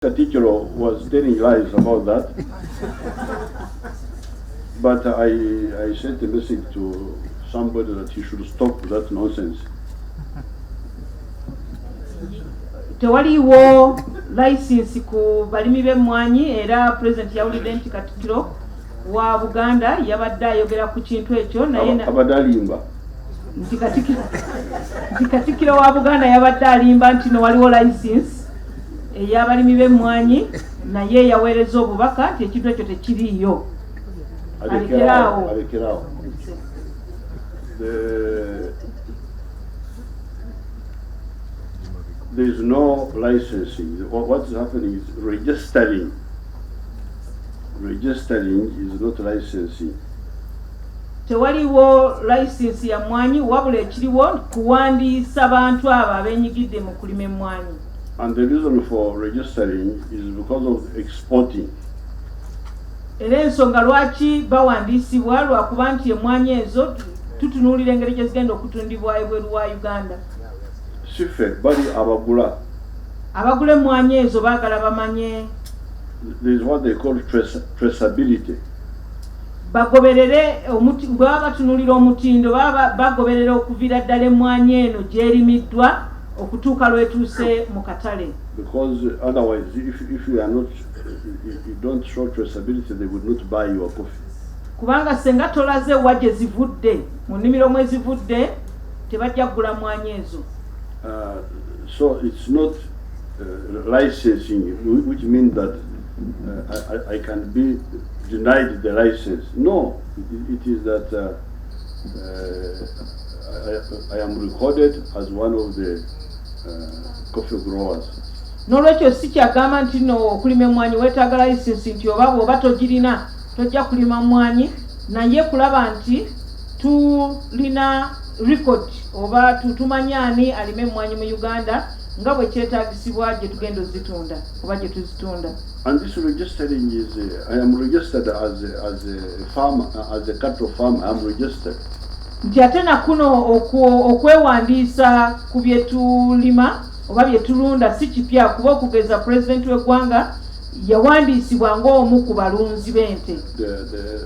Katikkiro was telling lies about that. But I sent a message to somebody that he should stop that nonsense. Tewaliiwo layisinsi ku balimi b'emmwanyi, era pulezidenti yawulidde nti Katikkiro wa Buganda yabadde ayogera ku kintu ekyo, naye Abadde alimba. Nti Katikkiro wa Buganda yabadde alimba nti no waliwo layisinsi ey'abalimi b'emmwanyi, naye yaweereza obubaka nti ekintu ekyo tekiriiyo. Alekeraawo. Alekeraawo. Alekeraawo. There is no licensing. What is happening is registering. Registering is not licensing. Tewaliwo layisinsi ya mmwanyi, wabula ekiriwo kuwandiisa bantu abo abeenyigidde mu kulima emmwanyi. And the reason for registering is because of exporting. Era ensonga lwaki bawandiisibwa lwakuba nti emmwanyi ezo tutunuulira engeri gye zigenda okutundibwa ebweru wa Uganda. Si ffe bali abagula. Abagula emmwanyi ezo baagala bamanye. There is what they call traceability. Bagoberere bwe baba batunuulira omutindo, baba bagoberera okuviira ddala emmwanyi eno gy'erimiddwa okutuuka lwetuuse mu katale. Because otherwise, if you are not, you don't show traceability, they would not buy your coffee. Kubanga senga tolaze wa gye zivudde, mu nnimiro mwe zivudde, tebajja kugula mmwanyi ezo. So it's not licensing, which means that I can be denied the license. No, it is that I am recorded as one of the coffee growers. N'olwekyo si kyagamba nti nno okulima emmwanyi weetaaga layisinsi, nti oba bw'oba togirina tojja kulima mmwanyi, naye kulaba nti tulina record oba tumanye ani alima emmwanyi mu Uganda nga bwe kyetaagisibwa gye tugenda ozitunda oba gye tuzitunda. And this registering is, I am registered as a farmer, as a cattle farmer, I am registered. Nti ate nakuno okwewandiisa ku bye tulima oba bye tulunda si kipya, kuba okugeza pulezidenti w'eggwanga yawandiisibwa ng'omu ku balunzi b'ente. The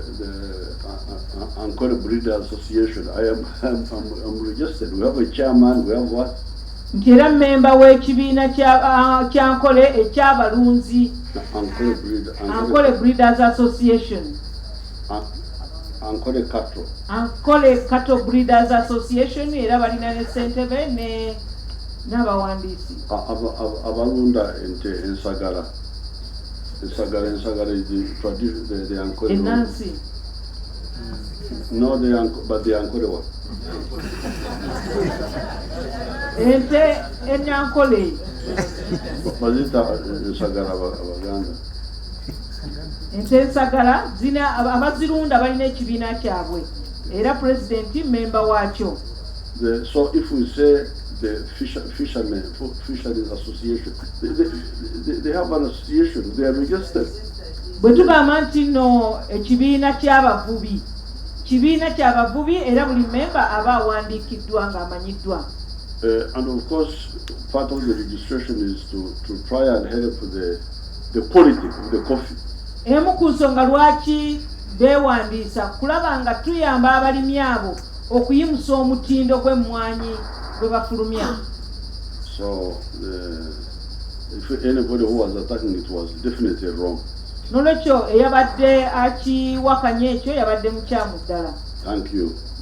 Ankole Breeder Association, I am, I'm registered. We have a chairman, we have what? Nti era mmemba w'ekibiina kya Nkole ekyabalunzi. Ankole Breeder. Ankole Breeders Association. Ankole Cattle. Ankole Cattle Breeders Association, era balina ne ssentebe ne n'abawandiisi. Abalunda ente ensagala. Ensagala is the tradition, the Ankole. Enansi. No, the Ankole, but the Ankole one. Ente enyankole. Bazita ensagala Abaganda. Ente ensagala zina abazirunda, balina ekibiina kyabwe, era pulezidenti memba waakyo. So if we say the fishermen, fisheries association, they have an association, they are registered. Bwe tugamba nti nno ekibiina ky'abavubi, kibiina ky'abavubi, era buli memba aba awandiikiddwa ng'amanyiddwa. And of course, part of the registration is to try and help the quality of the coffee. Emu ku nsonga lwaki beewandiisa kulaba nga tuyamba abalimi abo okuyimusa omutindo gw'emmwanyi gwe bafulumya. So if anybody who was attacking it was definitely wrong. N'olwekyo eyabadde akiwakanya ekyo yabadde mukyamu ddala. Thank you.